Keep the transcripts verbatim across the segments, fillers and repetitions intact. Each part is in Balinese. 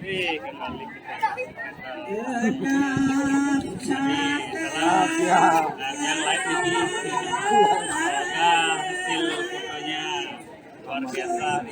Wih, kembali kita. Setelah, nah, yang live ini, nah, hasil fotonya luar biasa ini.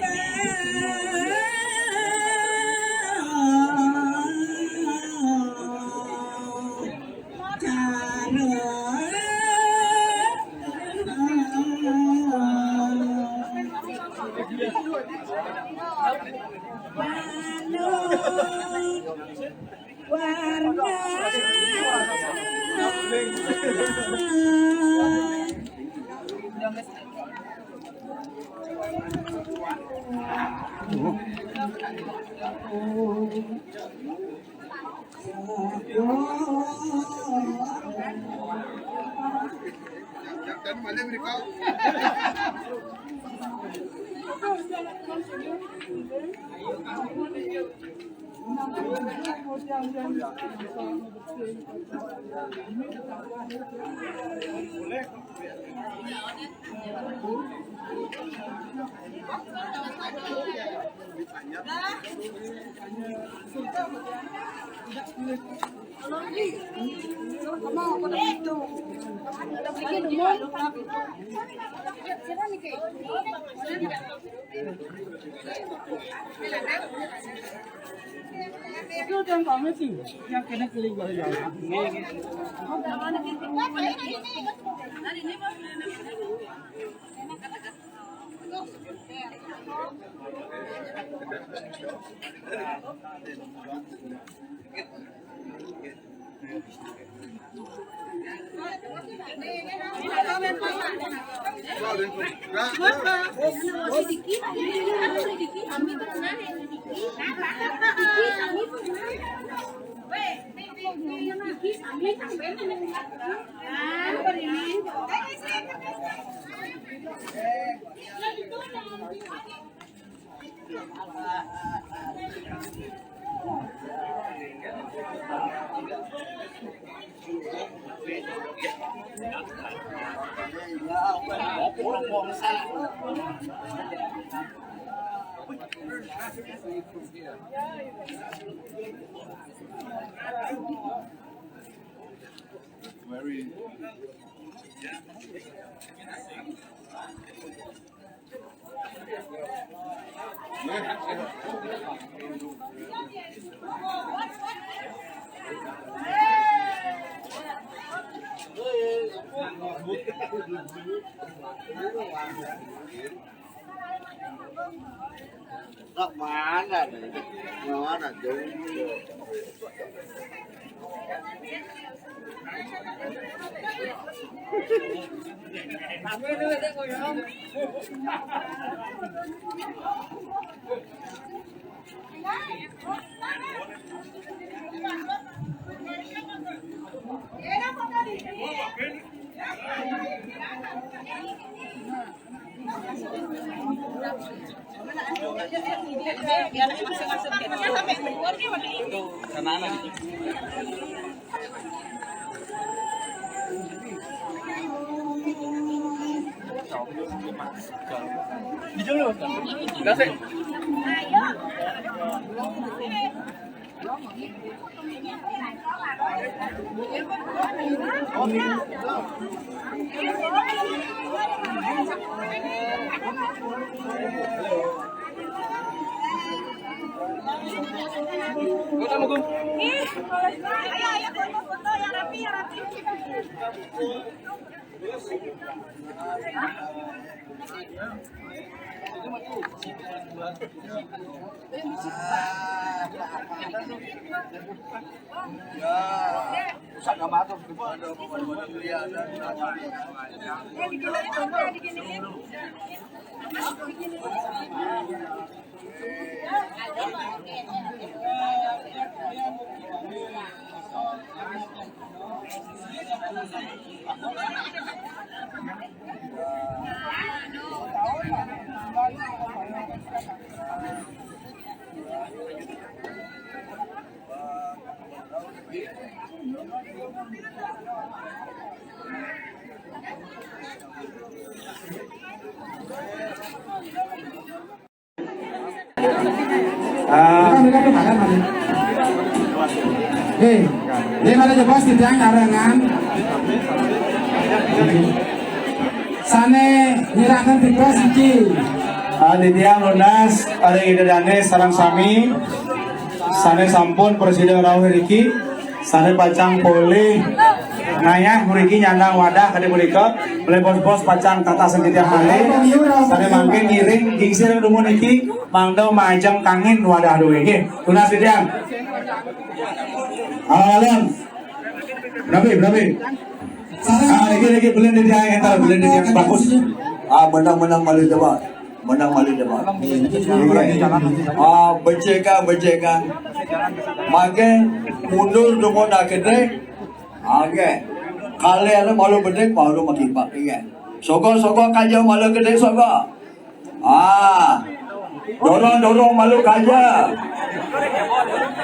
Very. Nak mana nih? Mana tuh? Ah. Hei, ini pada jelas tidak nyarengan. Sane nyerahkan tikus iki. Ah, titiang nunas, ari Ida Dane sareng sami. Sane sampun prasida rauh riki. Sane pacang polih ngayah mriki nyandang wadah kadi punika, mlebos-bos pacang tata sengkitian malih. Sane mangkin ngiring gingsir dumun niki, mangda majeng kangin wadah duwe nggih. Tunas titiang. Alam. Berapa, berapa? Ah, niki, niki, belen titiang entar, belen titiang bagus. Ah, menang-menang malih jawab. Menang malih jawab. Ah, becik kan, becik kan. Mangkin mundur dumun dah gedhe. Ah, nggih. Kalih anu malu gedhe, baru makipak, nggih. Sogo-sogo kaja malu gedhe, sogo. Ah. Dorong-dorong malu kaja.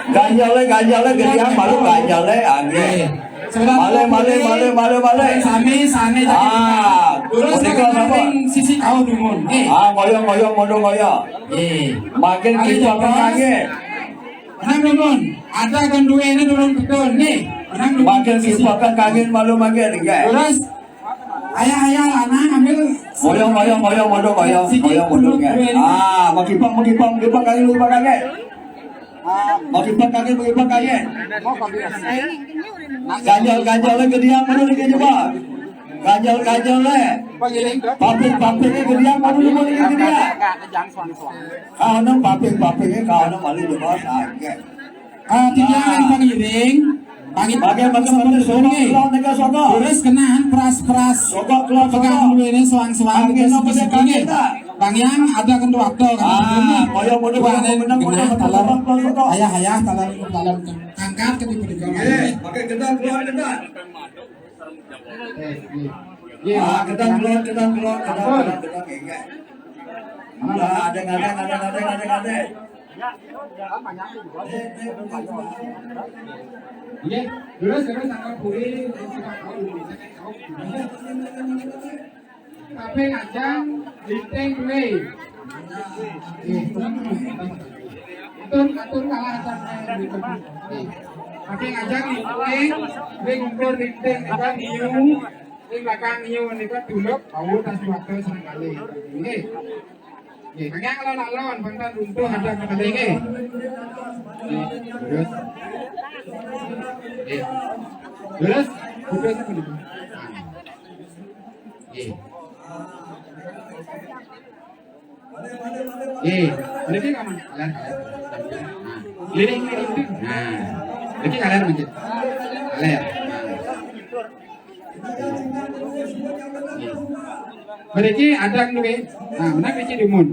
Ganjale, ganjale, gedhe malu ganjale, ah, nggih. Malih, malih, malih, malih, malih. Sami, sami, ah, terus punika napa? Sisi kau dumun. Eh. Ah, ngoyo, ngoyo, ngono ngoyo. Eh. Makin kita kangge. Menang dumun. Ada kan duwe ini durung betul nih. Menang dumun. Makin kita kangge malu makin, nggih. Terus, ayah, ayah, lanang ambil. Ngoyo, ngoyo, ngoyo, ngono ngoyo. Siki ngoyo, ngono, nggih. Duwe ini. Ah, makipak, makipak, makipak kangge, makipak kangge. Makipak kangge, makipak kangge. Ganjal-ganjale gedhiang mriki coba. Ganjal-ganjale. Paping-papinge gedhiang mriki gedhiang. Kaono paping-papinge kaono malih coba sanggeh. Ah, titiang pangiring. Pangi-, pakai, pakai, pakai, songkok, nggih. Kelon, nggih, songkok. Terus kenaan pras-pras. Songkok, kelon, pegang songkok. Dulu ini soang-soang. Angin, kita apa, sisi kita, gini. Kita? Bang Yang ada kentu waktu, kan? Ah, kaya model, model, model, model, taler. Ayah, ayah, taler, taler. Angkat ke tipe tiga. Eh, pakai gendang, keluar gendang. Eh, iya. Iya. Ah, gendang, keluar, gendang, keluar, gendang, gendang, gendang, enggak. Mana, mana? Ada, ada, ada. Iya, terus, terus, angkat puri, terus, angkat puri. Tapi ngajang, linting, duwe. Atur, atur kalah atur. Tapi ngajang, linting, duwe ngumpul, linting, apa, niu. Ing belakang niu nika tuluk, bau tas waktu sekali. Nggih. Nggih, kenging alon-alon, bangtan runtuh ada sekali nggih. Nggih, terus. Nggih. Terus, terus. Nggih. Eh, mriki kaman. Kaler, kaler. Nah, lirik, lirik. Nah, mriki kaler mungkin. Kaler. Nah. Mriki adang duwe. Nah, menang mriki dumun.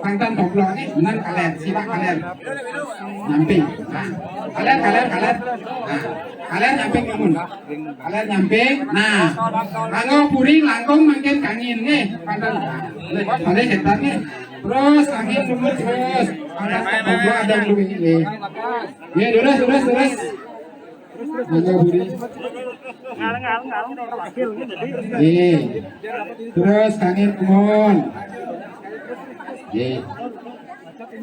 Pangtan toplok iki menang kaler, siwak kaler. Nyamping. Nah, kaler, kaler, kaler. Nah, kaler nyamping dumun. Kaler nyamping. Nah, kanggo puri langkung mangkin kangin nggih. Pantun. Nah, balik setan nggih. Terus kangin dumun terus. Pantun ada dulu nggih. Nggih, terus, terus, terus. Kanggo puri. Ngaleng-ngaleng, ngaleng, wakil nggih, jadi. Nggih. Terus kangin dumun. Nggih.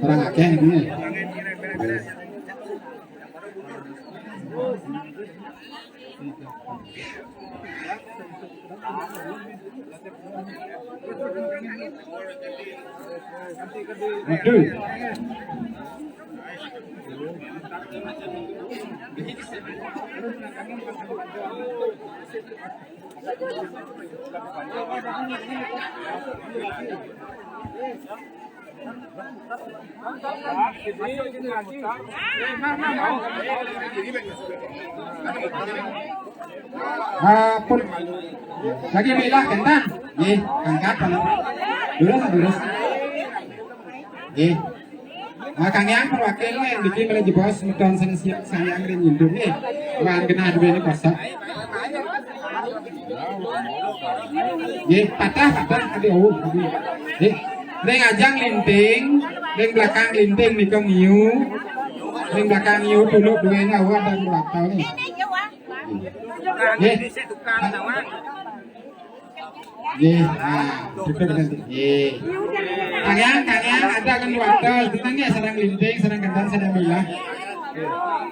Kurang akeh nggih. Terus. Waduh. Ah, pun. Lagi bilang kentang. Nggih, angkat, Pak. Lurus, lurus. Nggih. Nah, Kang Yang perwakil niki malih jebos semeton sing siap sayang ring nyindung nggih. Wan genah duwene kosok. Nggih, patah, patah, tadi, oh, tadi. Nggih. Ring ajeng linting, ring belakang linting nika ngiu. Ring belakang ngiu tuluk duwene awak dan waktu nih. Nggih. Nggih, nah, cukup nanti. Nggih. Kalian, kalian ada kan waktu, kita nggih sedang linting, sedang gentar, sedang bilah.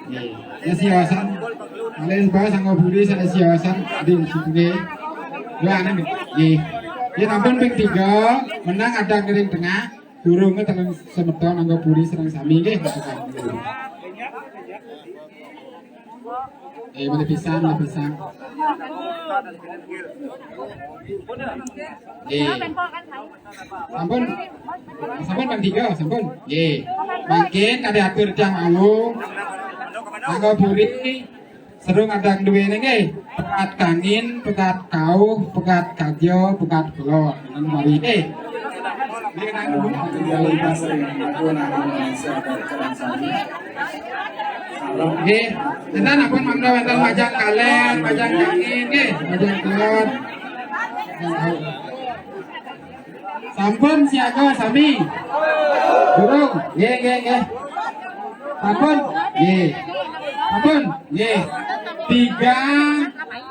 Nggih. Ya siosan. Kalian bawa sanggo buri, sedang siosan di sini. Dua anak nggih. Nggih. Ya ampun ping tiga, menang ada ring tengah, durunge tengen semeton anggo puri sedang sami nggih. Eh, malih pisan, malih pisan. Eh. Sampun. Sampun ping tiga, sampun. Nggih. Mangkin kade atur jam awu. Anggo puri sedung adang duwene nggih. Pegat kangin, pegat kauh, pegat kaja, pegat kelor. Nang mari nggih. Nggih, nang dulu. Nggih, enten ampun mangda wenten majang kaler, majang kangin nggih, majang kelor. Sampun siaga sami. Durung. Nggih, nggih, nggih. Sampun. Nggih. Sampun. Nggih. Tiga,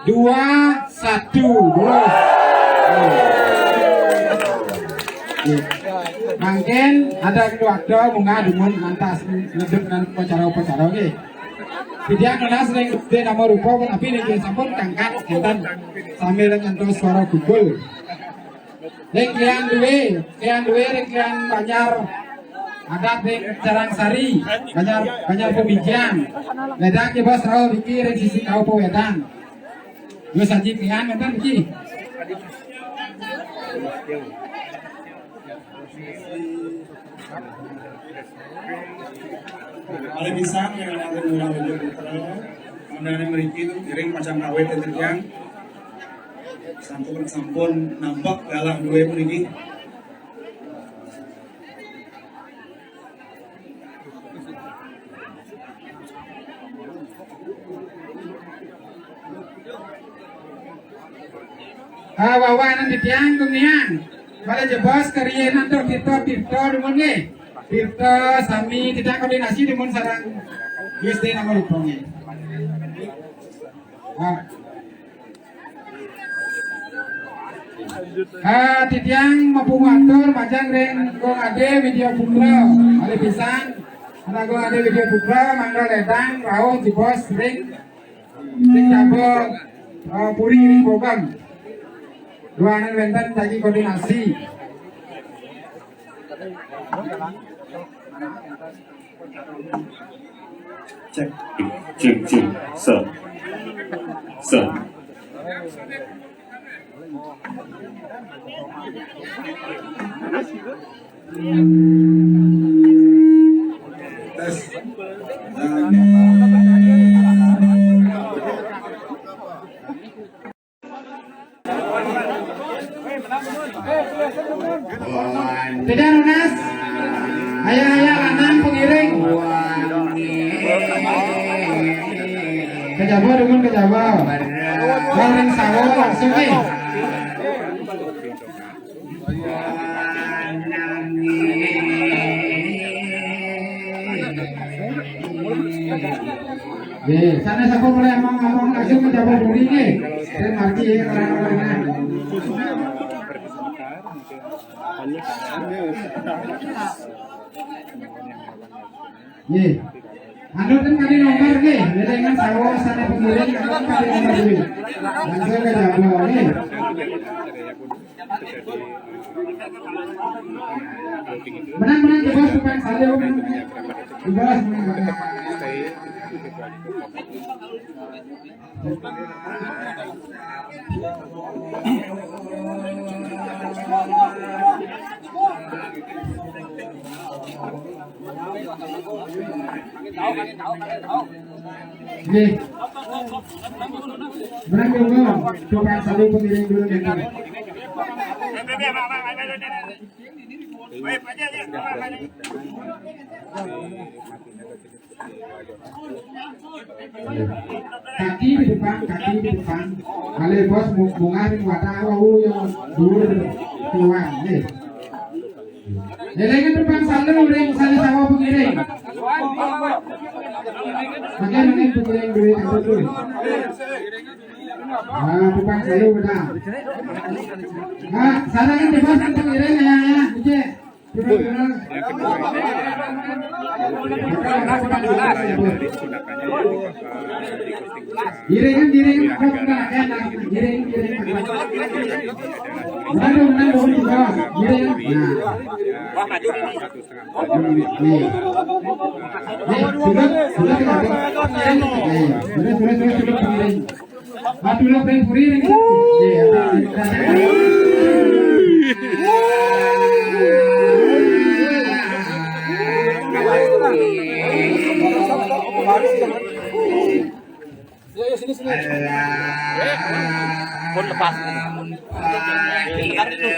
dua, satu. Durung. Nggih. Mangkin ada keluarga munggah dumun lantas ngeduk nang upacara-upacara nggih. Titiang nunas ring gedé nama rupa, tapi niki sampun kangkat enten sambil nyentuh suara gugul. Ring klian duwé, klian duwé ring klian Banjar adat ring Carang Sari, Banjar, Banjar Pemijian. Lédang coba srauh niki ring sisi kauh pawétan. Wis aji klian wénten niki. Malih pisan yang ada murah lebih putra, mengenai mriki ngiring macam awet titiang. Sampun, sampun nampak galah duwé puniki. Ah, wawanan titiang, Gung Niang. Pada jebos kariénan tur tirta-tirta dumun nggih. Tirta sami titiang koordinasi dumun sareng Gusti nomor rupa nggih. Ah. Ah, titiang mapungu atur majeng ring Gung Ade Widya Putra. Malih pisan, anak Gung Ade Widya Putra mangda lédang rauh jebos ring, ring jaba, ah, puri ring Bogem. Duaning wénten jagi koordinasi. Cek, cek, cek. Sir. Sir. Tes. Tidak nunas. Ayah-ayah lanang pengiring. Kejaba dumun kejaba. Orang sawo langsung nih. Nggih, sané sampun mulai ngomong-ngomong langsung menjawab diri nggih. Terima kasih ya, orang-orang. Nggih. Anu ten kali nomor nggih, dengan sawo sané pengiring, anu ten kali nomor nggih. Langsung ke Jawa nggih. Menang, menang, bebas, tukang sayur, menang. Bebas, menang, menang. Nggih. Menang, bebas, tukang sayur, pengiring dulu, menang. Kaki di depan, kaki di depan. Kalau bos mu- bunga di kuata, oh, yang dulu keluar, nih. Iringan depan selalu, uring selalu sama pengiring. Pakai menit pengiring duit apa tuh? Ah, depan selalu udah. Ah, sana kan depan kan pengiring ya, ya, Ije. Giring, giring, giring, giring. Aduh, aduh, aduh, aduh, giring. Nah. Nih. Nih, sudah, sudah kita. Nih, sudah, sudah, sudah, sudah, giring. Aduh, lah, Ben Puri nih. Iya. Ya, ya, sini, sini. Pun lepas. Bentar itu.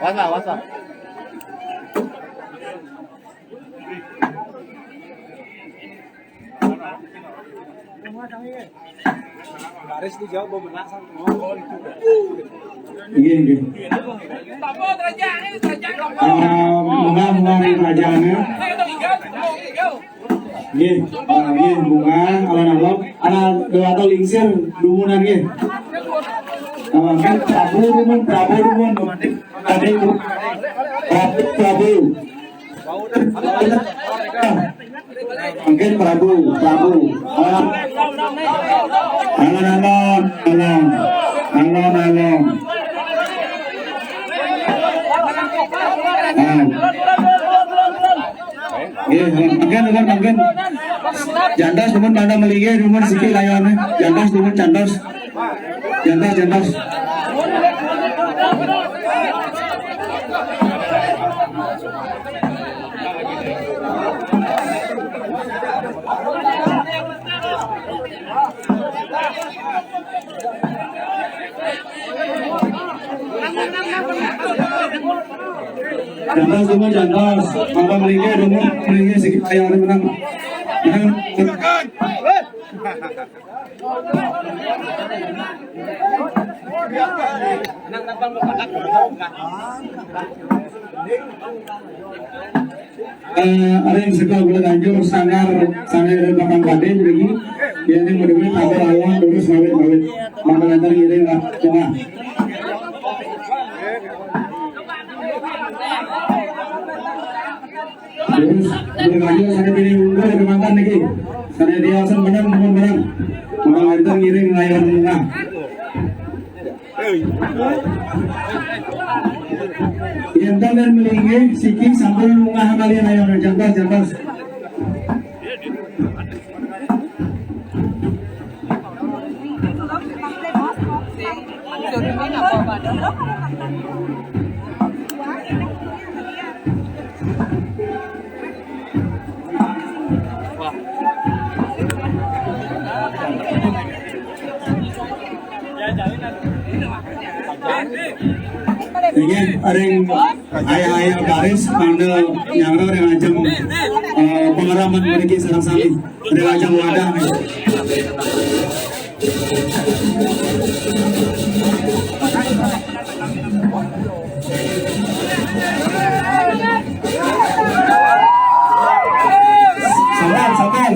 Wasa, wasa. Baris di jauh, bebenak sama. Iya, iya. Ah, menang, menang yang kerajaan, ya. Nggih, ah, nggih, bunga, alon-alon, ana dua atau lingsir, dumunan, nggih. Ah, kan Prabu dumun, Prabu dumun. Tadi Prabu, Prabu. Mungkin Prabu, Prabu. Ah. Alon-alon, alon. Alon-alon. Ah. Nggih, mungkin, mungkin, mungkin. Jantos, dumun, mana meligi, dumun, siki layone. Jantos, dumun, jantos. Jantos, jantos. Jantos, dumun, jantos. Mangga meligi, dumun, meligi, siki layone menang. Menang. Eh, ada yang sekolah gula ganjur, sanggar, sanggar dari belakang Kadin lagi. Dia ini mau duit, ada lawan, terus ngawit-ngawit. Mangga lantar ngiring lah, tengah. Terus, berlanjut, saya pilih unggul, kemantan niki. Saya dia asal menang, menang, menang. Mangga lantar ngiring, layar tengah. Yen taler meligi, siki sampun munggah malih, ayo, jantos, jantos. Inggih, ring ayah-ayah baris mangda nyanggra ring ajeng, eh, pangeraman mriki sareng sami. Ring ajeng wadah. Sampun, sampun.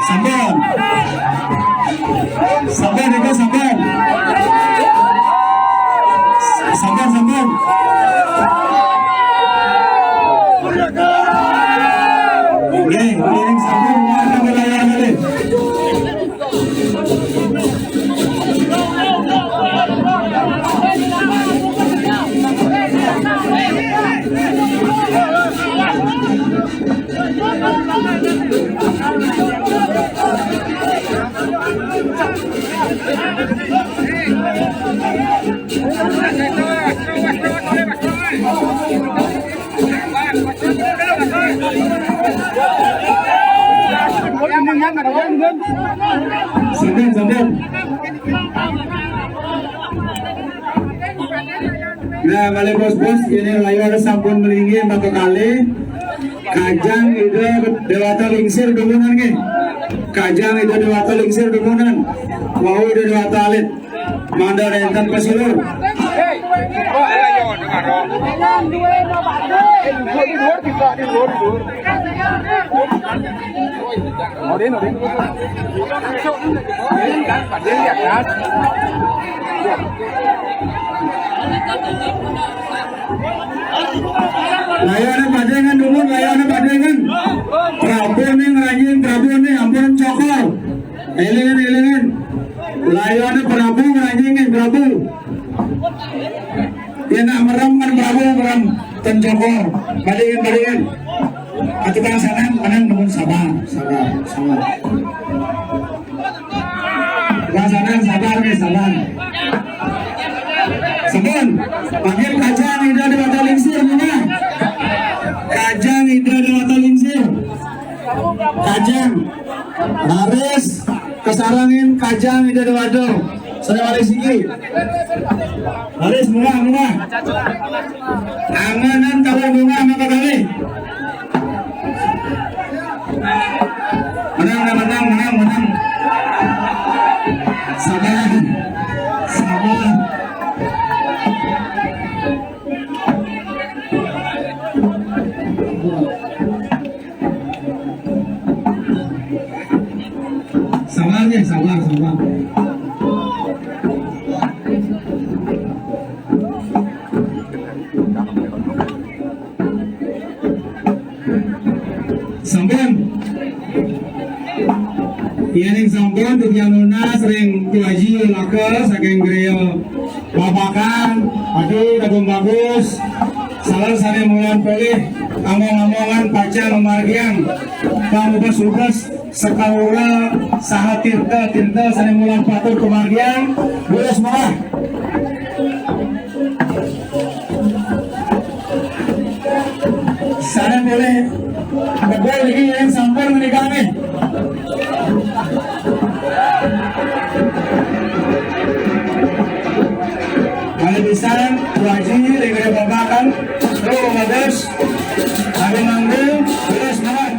Sampun. Sampun, nika sampun. Sampun, sampun. Nggih, nggih, sampun, sampun, layar malih. Nah, malih bos-bos, ini layar sampun melinggih berapa kali. Kajang Ida Dewata Lingsir dumunan nggih. Kajang Ida Dewata Lingsir dumunan. Wau Ida Dewata Alit. Mangda nénten pasilur. Layarnya padengan dulu, layarnya padengan. Prabu nih ngranjing, Prabu nih ampun cokor. Élingan, élingan. Layarnya Prabu ngranjing nih, Prabu. Ya nak merem kan Prabu, merem ten cokor. Padengan, padengan. Atuh Kang Sanang, Sanang nuhun sabar, sabar, sabar. Kang Sanang sabar nih, sabar. Sampun, panggil Kajang Ida Dewata Lingsir, mana? Kajang Ida Dewata Lingsir. Kajang. Laris, kasarengin Kajang Ida Dewata. Sané malih siki. Laris, munggah, munggah. Anganan tawar bunga maka kali. Menang, menang, menang, menang. Sabar. Sabar. Sabar nggih, sabar, sabar. Sampun. Yéning sampun, titiang nunas ring Tuaji Laka saking griya Babakan, aduh, Dagung Bagus, salah sané mulang polih, among-amongan pacang mamargiang pangubas-ubas, sekaura saha tirta-tirta sané mulang patut kamargiang, durus mawah. Sané polih negul niki yén sampun ngenikané. Malih pisan, Bu Haji, ring Babakan, Bro Mades, Abi Manggung, terus mawon.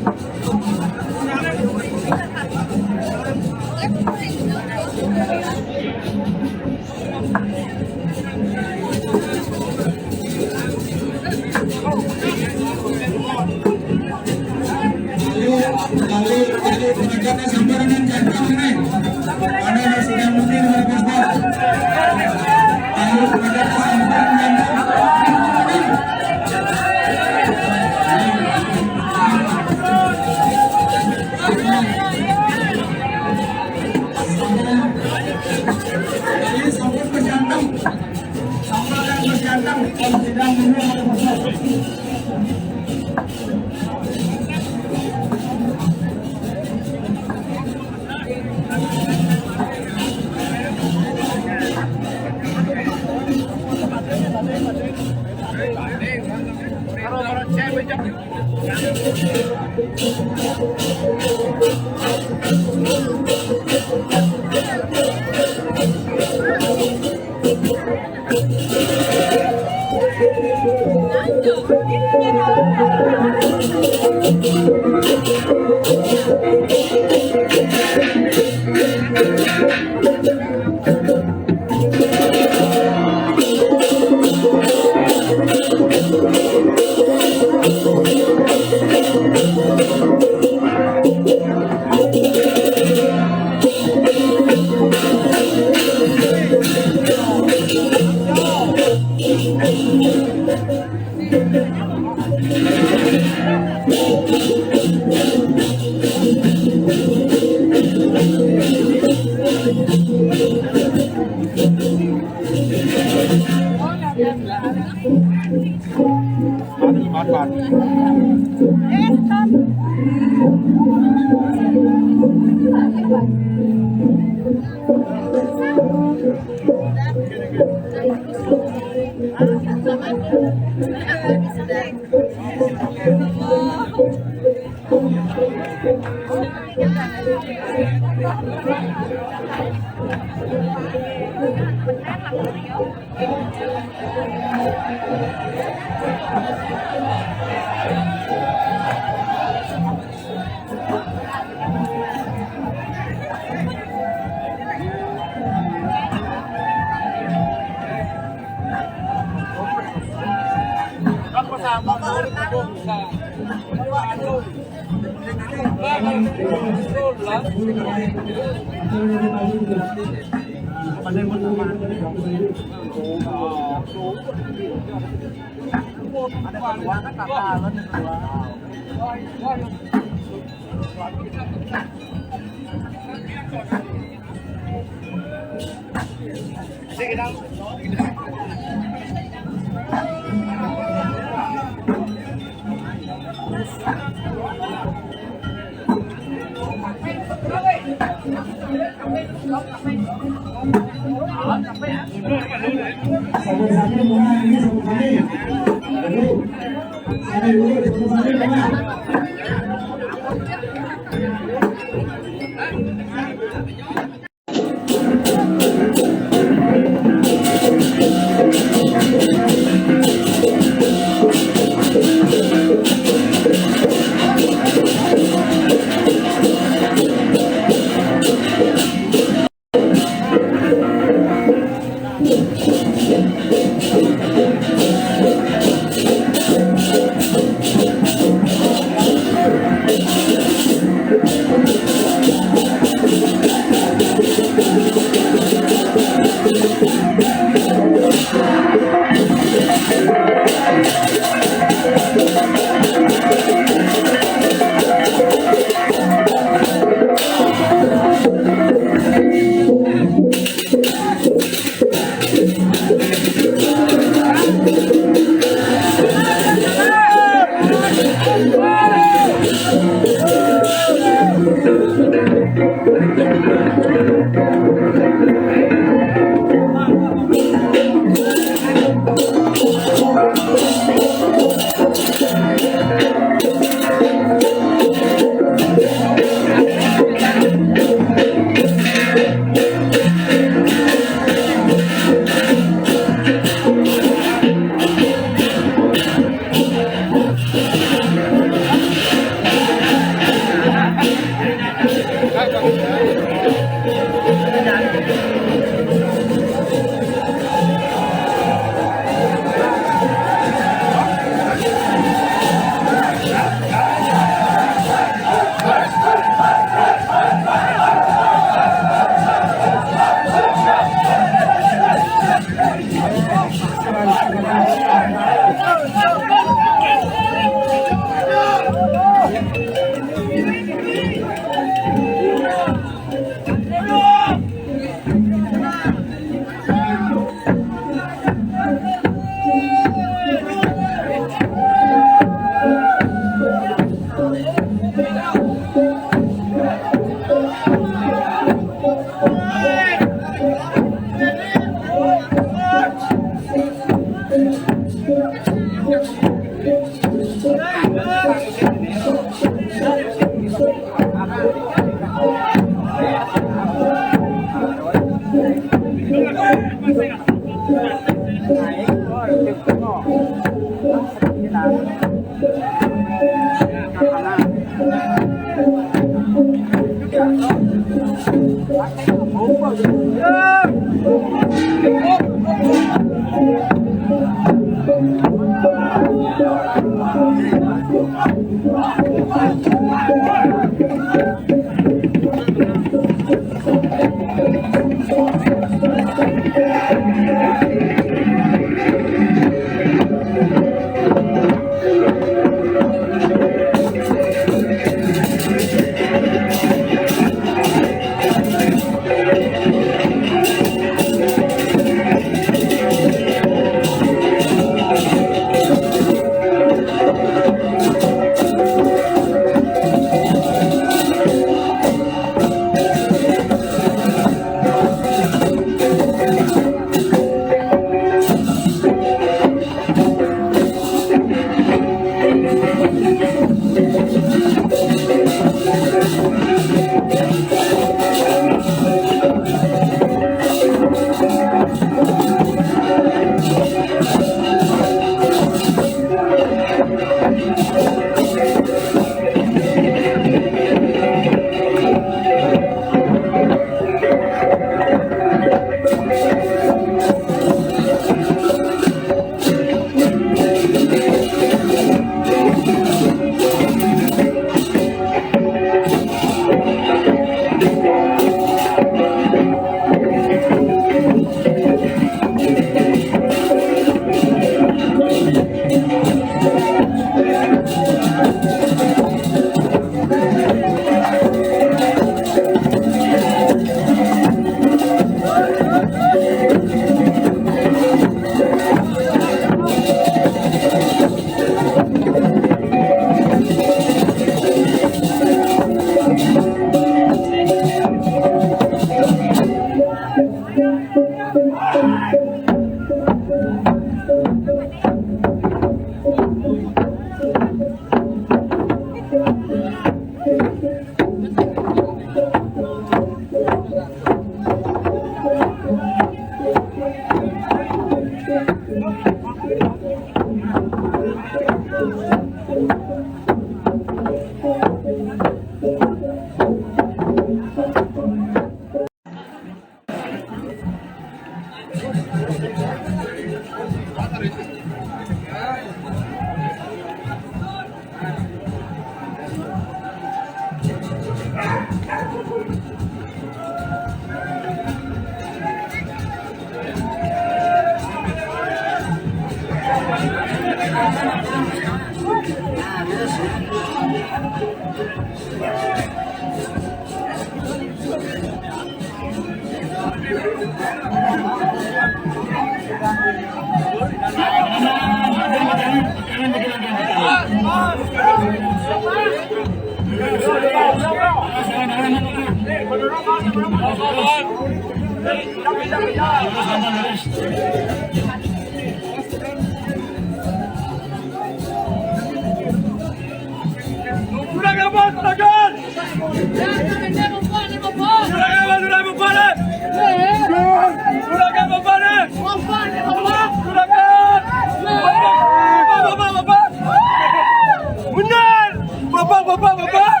Benar! Bapak, bapak, bapak!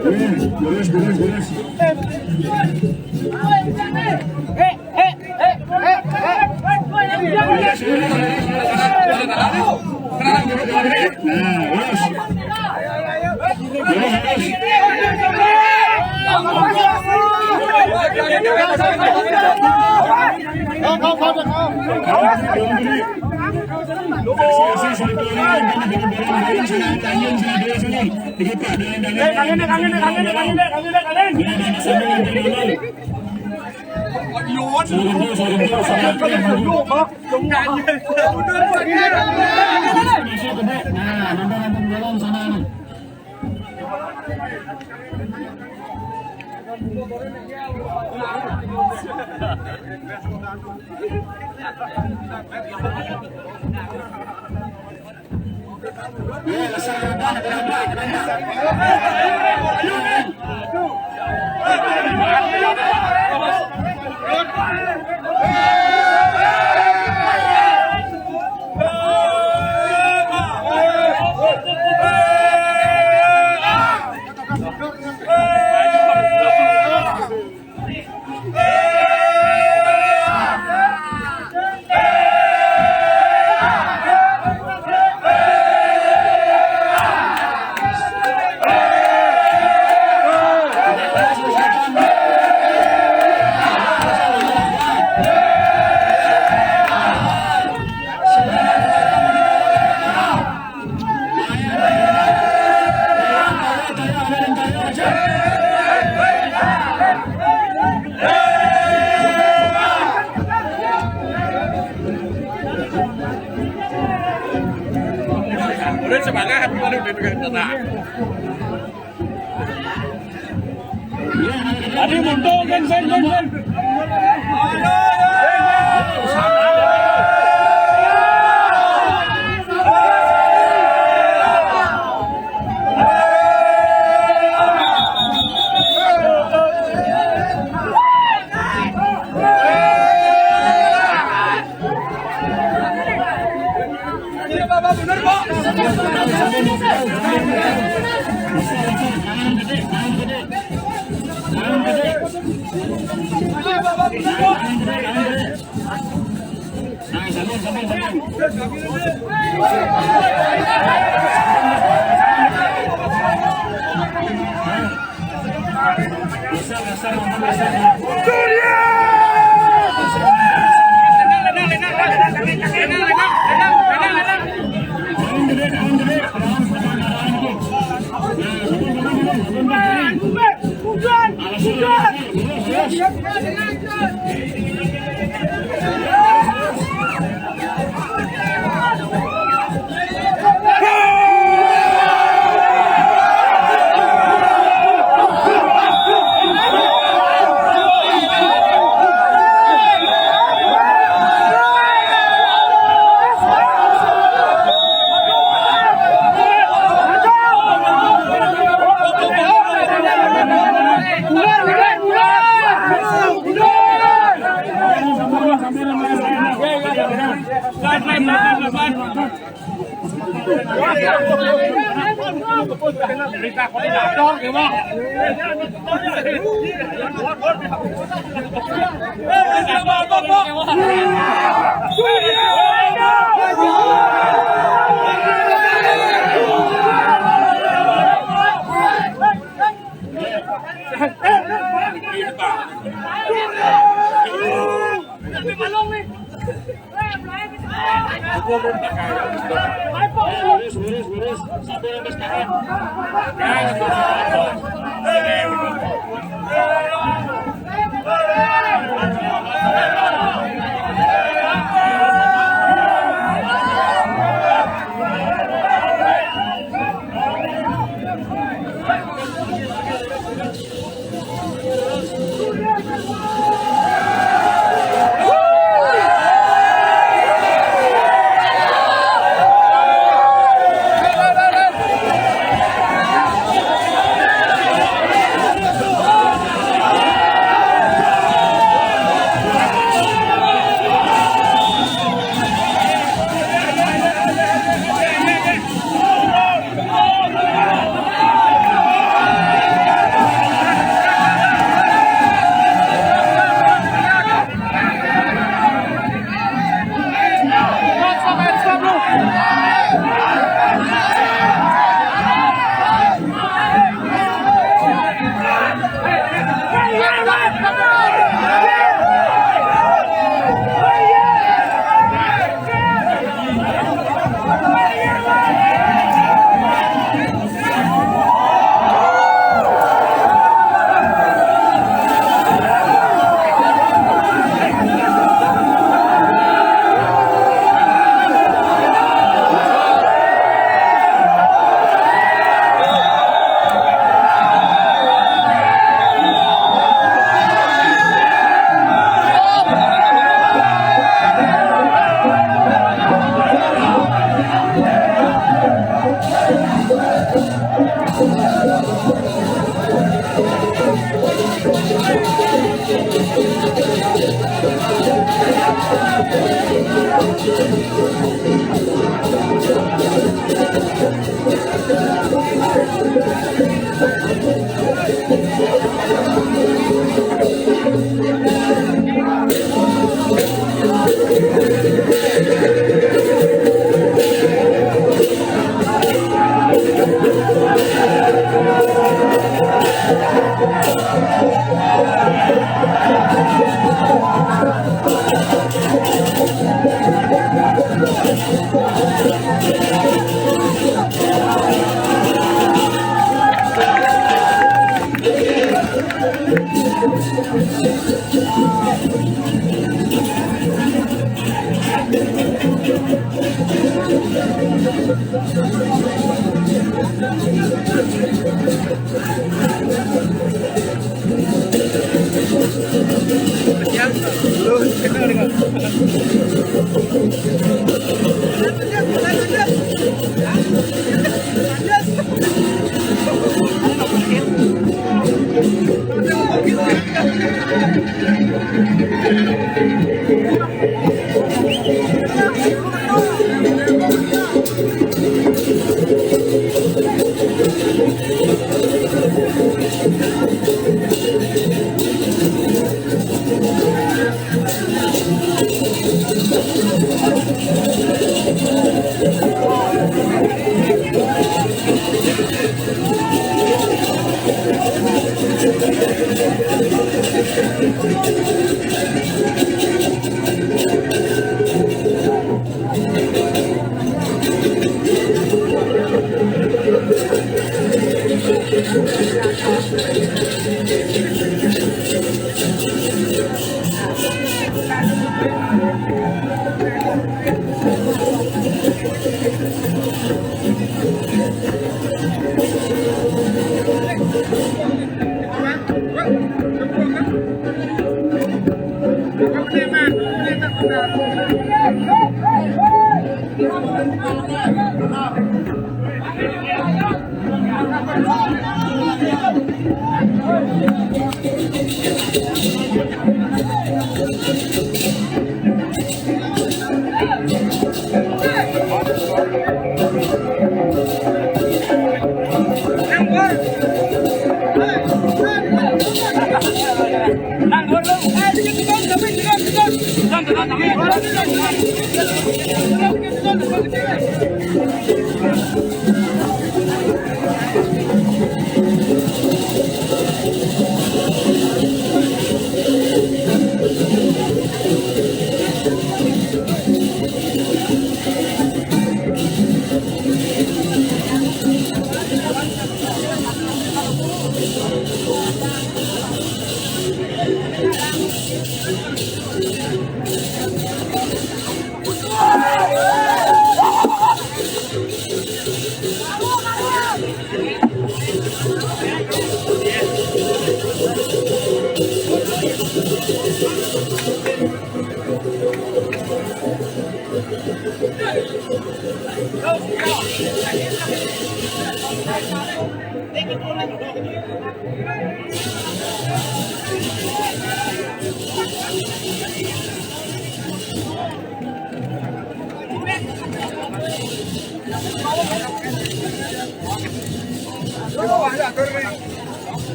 Beres, beres, beres, beres. Udah semangat, udah, udah, udah, udah. Adi, mundur, gen, gen, gen, gen.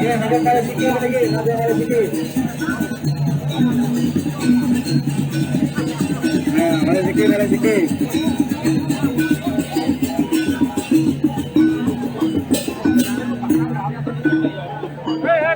Ya, ada kali sikit lagi, ada kali sikit. Nah, ada sikit, ada sikit. Saya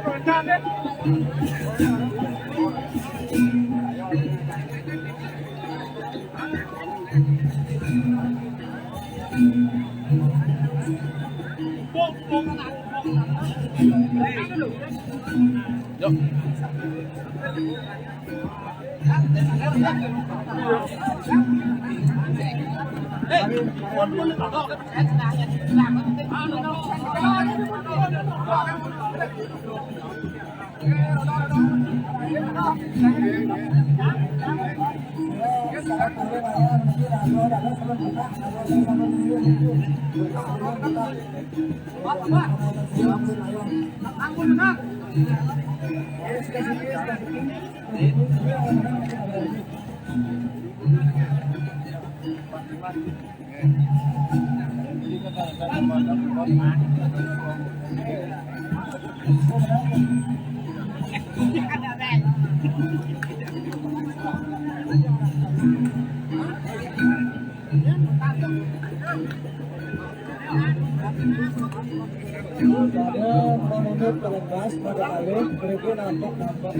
menurut peretas pada kali berikut nampak-nampak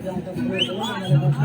yang tersebut.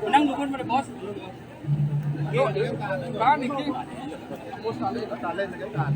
Menang dukun pada bos. Yuk, kan iki. Bos kali, kali, kali.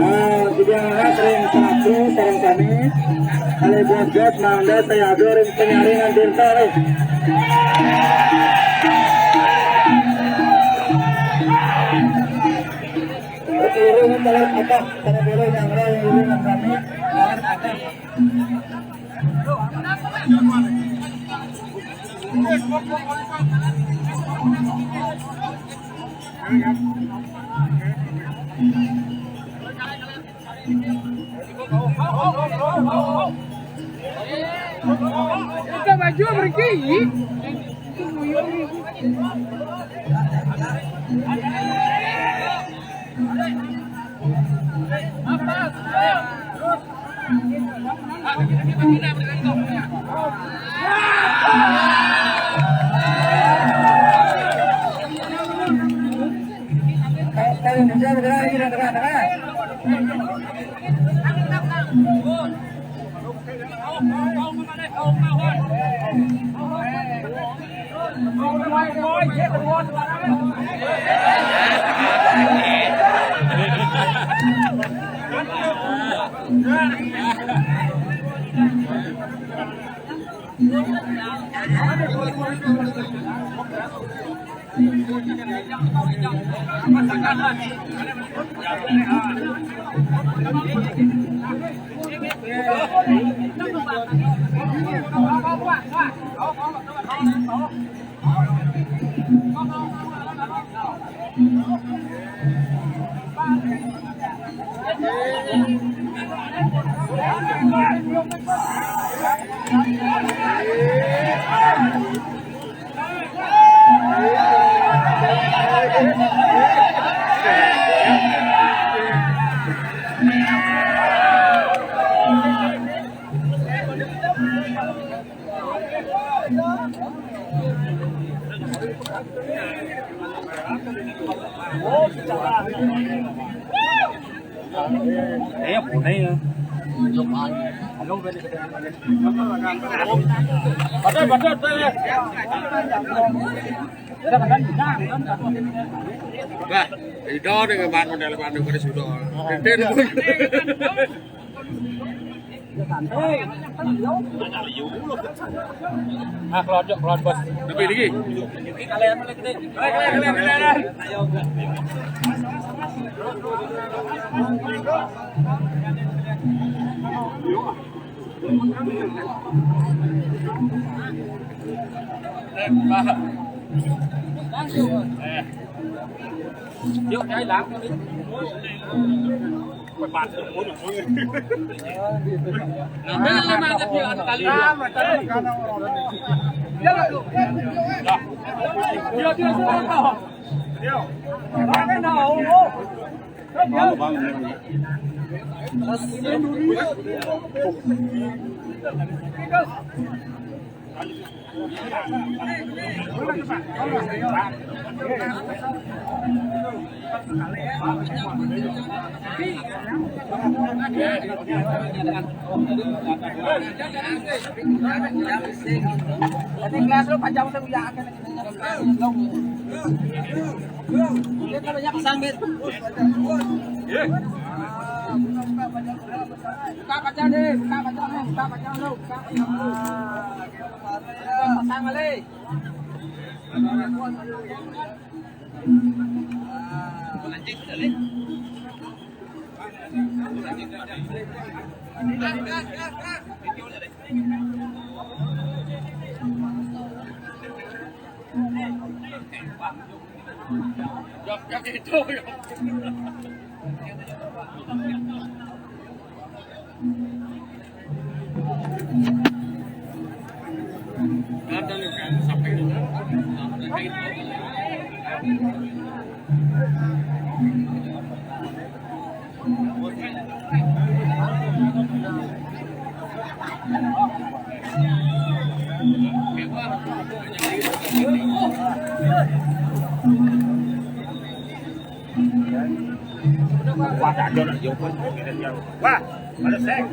Ah, juga ring satu sareng sami. Kali buat mangga saya ring penyaringan dental, eh. Iringan talar apa? Pada boleh yang lain iringan kami. Talar apa? Buka baju berhenti. Bah, itu dengan model pada sudah. Tenten. Ah, kelonjok, kelon, Bos. Lebih tinggi. Kalian, kalian, kalian. Yuk, cai lang. Nah, bener lah, mantep, yuk, anu kali, yuk. Yuk, yuk, yuk. Ini kelas lu panjang udah. Buka kaca deh, buka kaca, buka kaca lu, buka kaca lu. Pasang kali. Wah, ada sek.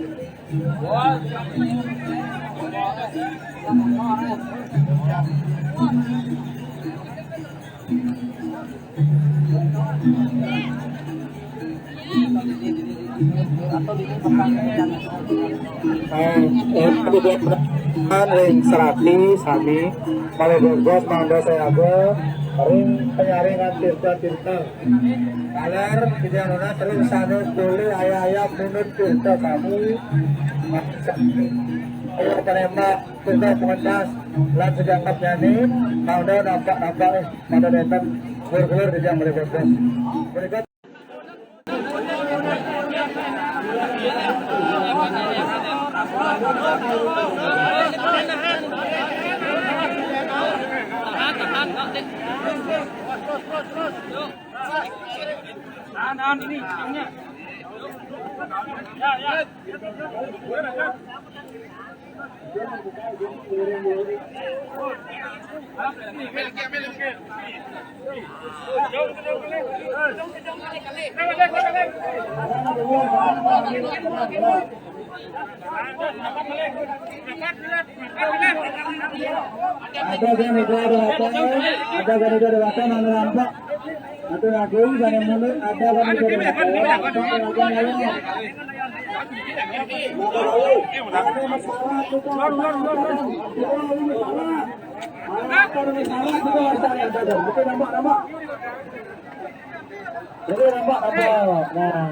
Eh, eh, ring Serati sami malih gogos mangda sayaga ring penyaringan tirta-tirta. Taler Ida nunas ring sane polih ayah-ayah punut tirta sami. Ayo penembak tirta pengentas lan sejangkepnyane mangda nampak-nampak, eh, pada nenten gelur-gelur di jam malih gogos. Berikut. Tahan, tahan, ini ujungnya. Ada kan itu ada apa? Ada kan itu ada apa? Mana nampak? Atau aku gane mulut ada kan itu ada apa? Ada masalah kita, ada masalah. Ada masalah kita, ada masalah. Betul, nampak, nampak. Jadi nampak apa? Nah.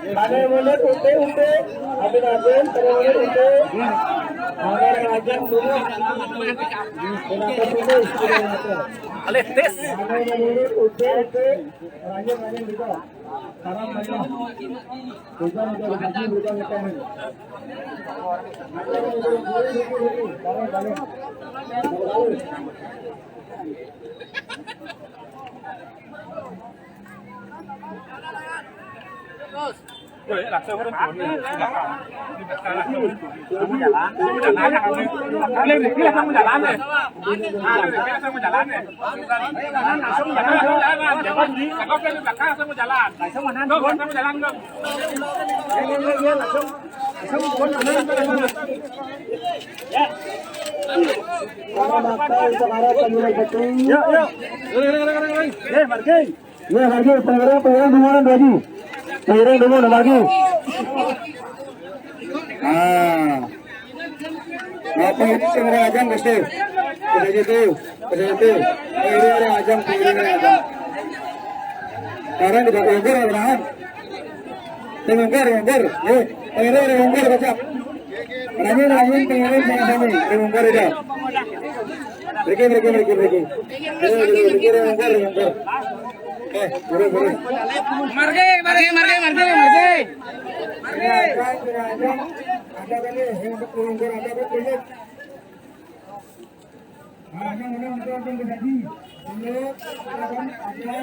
Ada mulut ute-ute, habis-habis, ada mulut ute. Ada yang ajak dulu. Kenapa sini? Alih tes. Ada mulut ute-ute, ranyang-ranyang juga. Sekarang banyak. Bukan untuk lagi, bukan untuk. Woi, langsung urun turun. Langsung jalan. Langsung jalan, langsung jalan, langsung jalan. Nah, langsung jalan, langsung jalan. Langsung jalan, langsung jalan. Langsung jalan, langsung jalan, langsung jalan. Langsung jalan, langsung jalan, langsung jalan. Yuk, yuk. Yuk, yuk. Eh, margi. Ya, margi, pangiring, pangiring dulu, margi. Pangiring dulu, margi. Nah. Apa itu pangiring ajang, Gusti? Pada situ, pada situ. Pangiring ajang, pangiring ajang. Sekarang tidak ungkur, orang. Pengungkur, ungkur. Eh, pangiring, ungkur, kocak. Rame, rame, pangiring, sama-sama. Ungkur, udah. Mriki, mriki, mriki, mriki. Ayo, ayo, ayo, ayo, ayo, ayo. Eh, buru, buru. Margi, margi, margi, margi, margi. Ada kali yang untuk pelungkur, ada kan, pelungkur. Nah, yang mana untuk, untuk tadi? Pelungkur, ada kan, ada.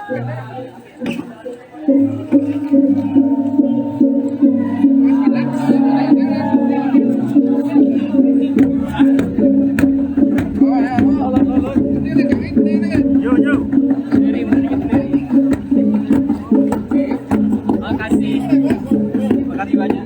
Yo, yo. Makasih. Makasih banyak.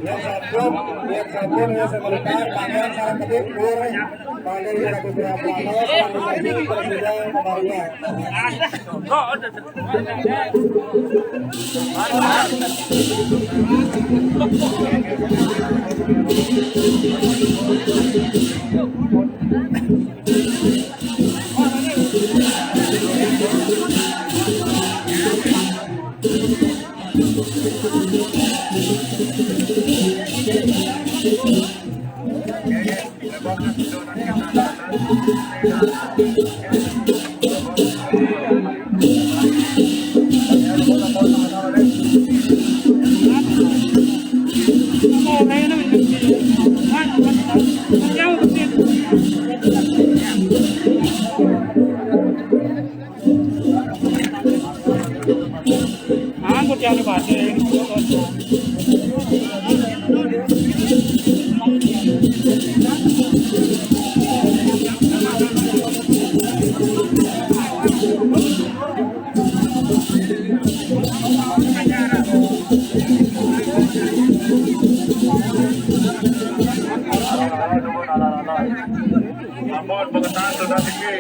Ya, sampun, ya, sampun, ya, sebentar, panjang, salam petik, keluar, panggil, ya, beberapa lama, salam petik, presiden, kembali. Ampun, pengetan sudah tinggi.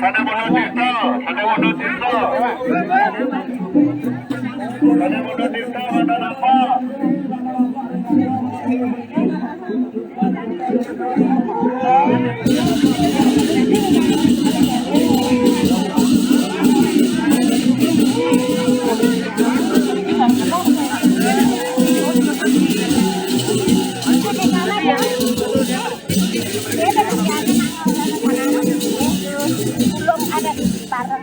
Kada mundur tirta, kada mundur tirta. Kada mundur tirta, kada napa. Belum ada barang.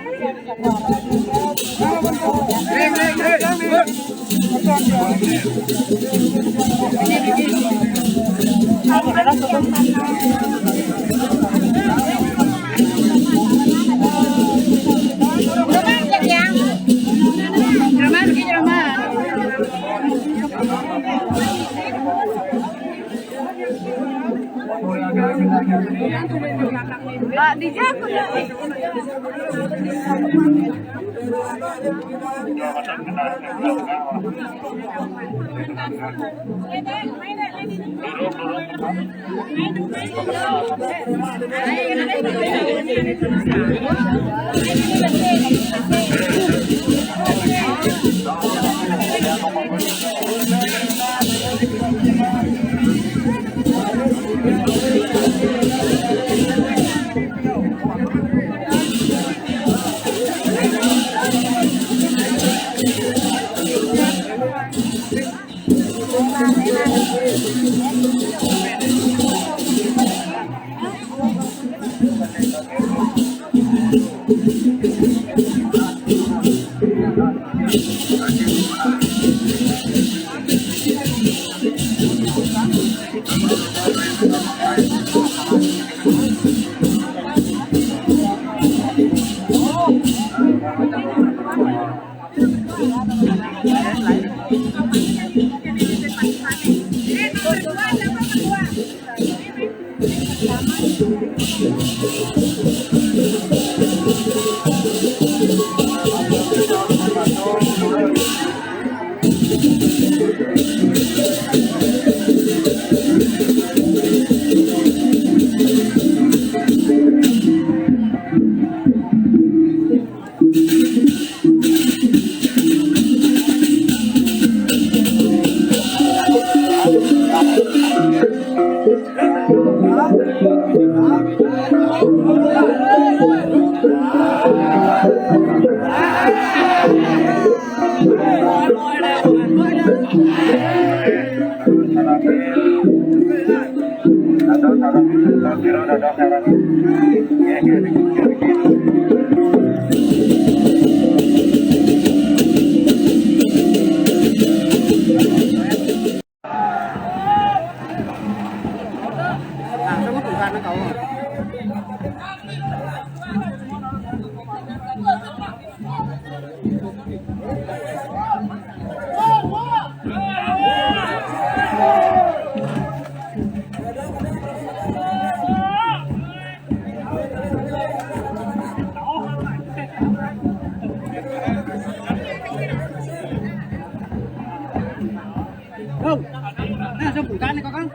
Nah, saya bukan nih, Kakang.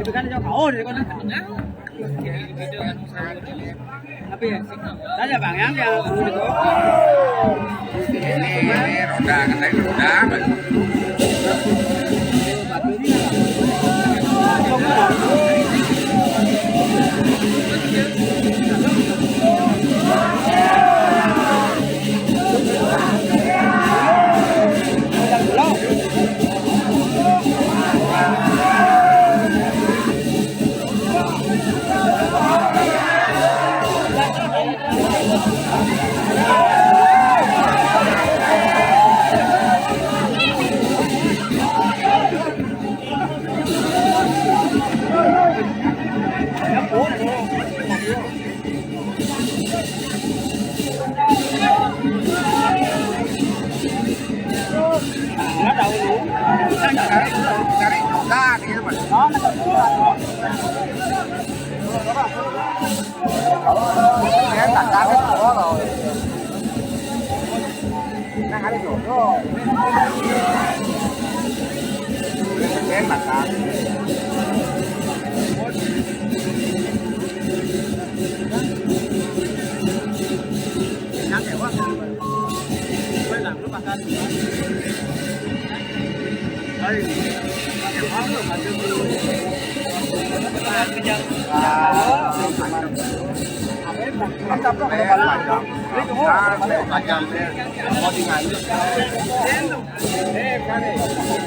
Bukan nih, Kakang. Oh, dari kau nih. Tapi ya, tanya Bang, yang, yang ini, ini roda, katanya roda.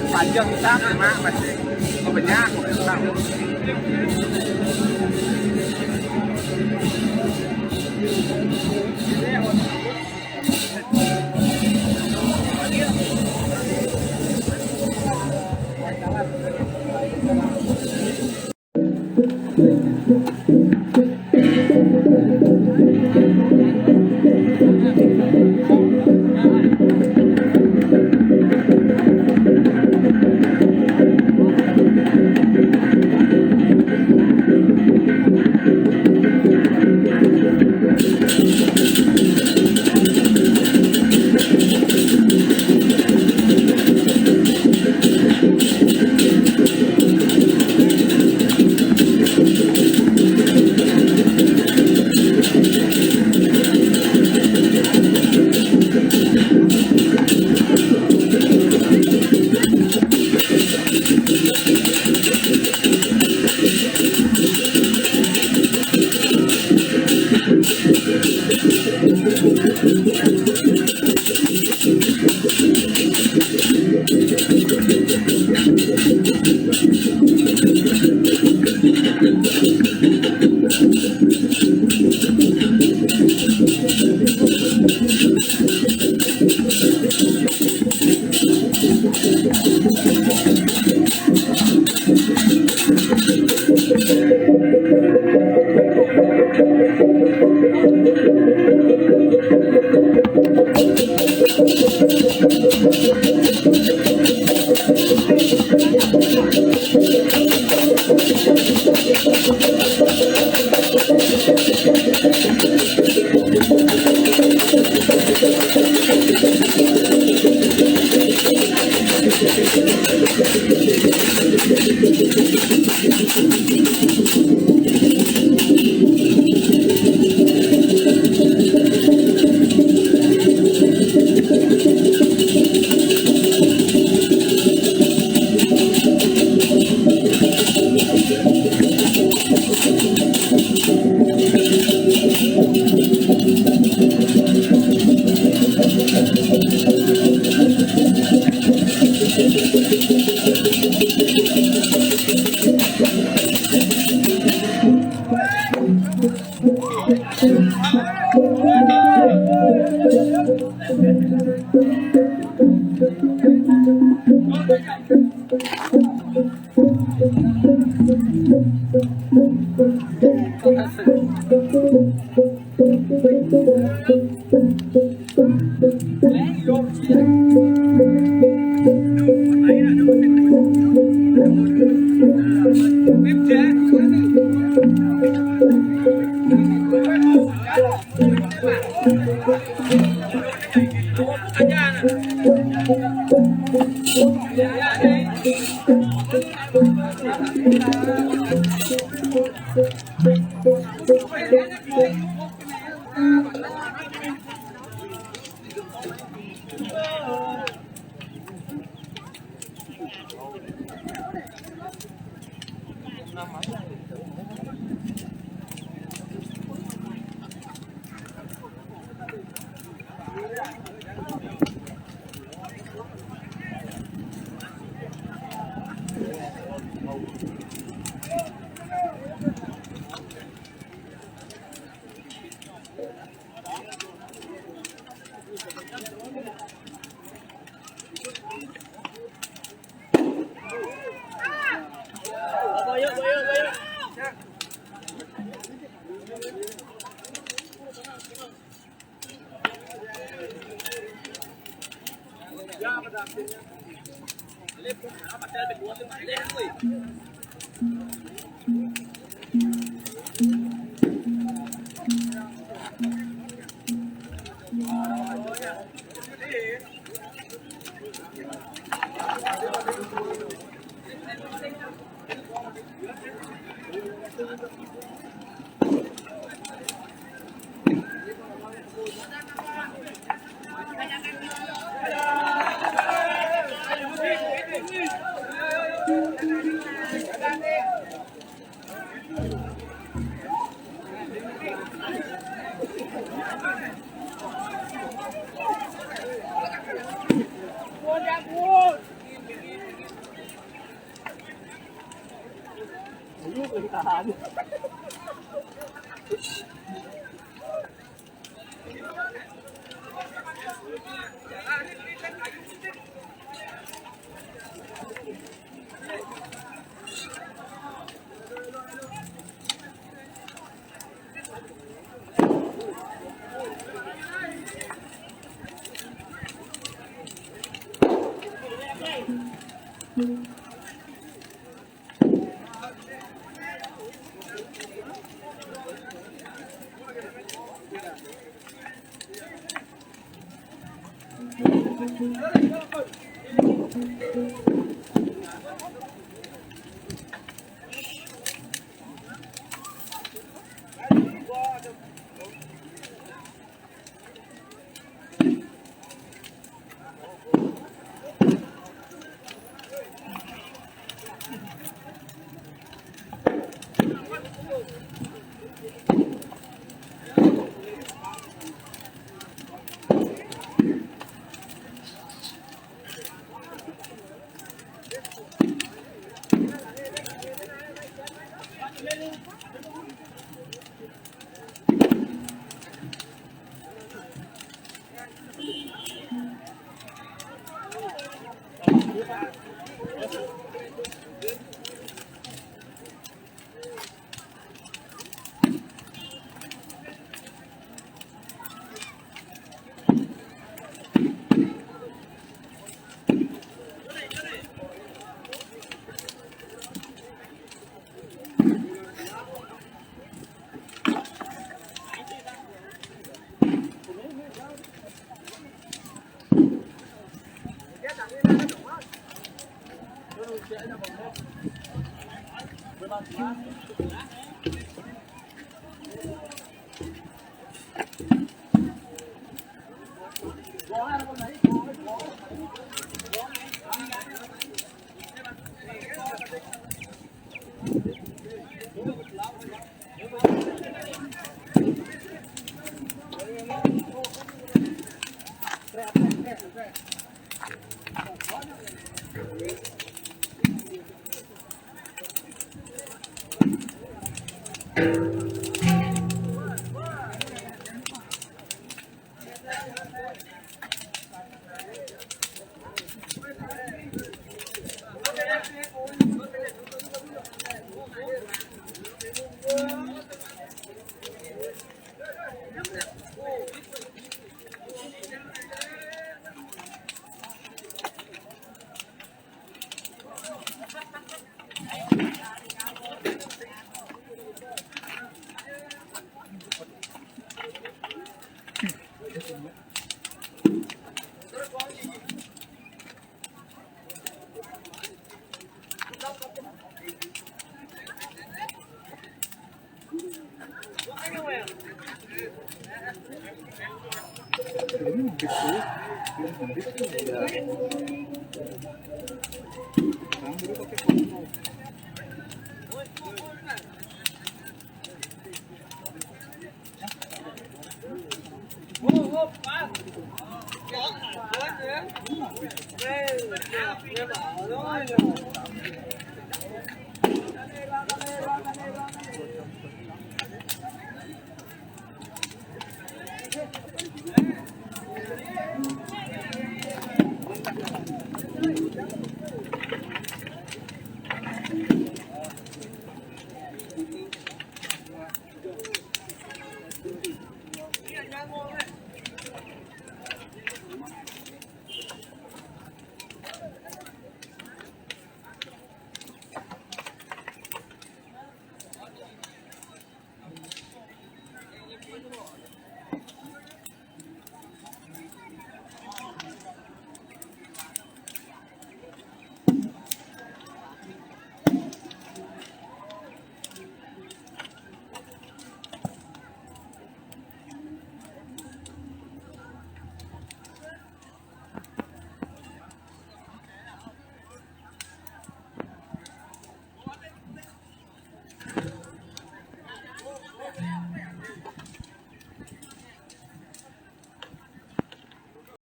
Panjang kita, cuma masih banyak.